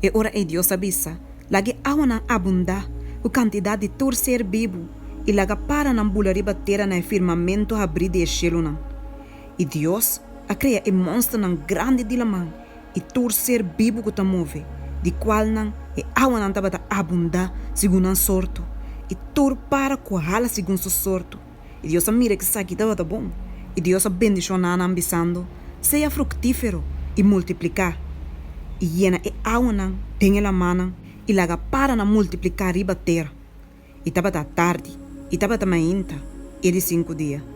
E ora ei Dios a bisa, Laga e awanan abundá ku kantidat di tur ser bibu, i laga paranan bula riba tera na e firmamentu habrí di e shelunan. I Dios a krea e mònsternan grandi di laman i tur ser bibu ku ta move, di kualnan e awanan tabata abundá segun nan sorto, i tur para ku hala segun su sorto. I Dios a mira ku esaki tabata bon, i Dios a bendishoná nan, bisando, Sea fruktífero i multipliká, i yena e awanan den e lamannan, i laga paranan multipliká riba tera. I tabata atardi, i tabata mainta, e di sinku dia.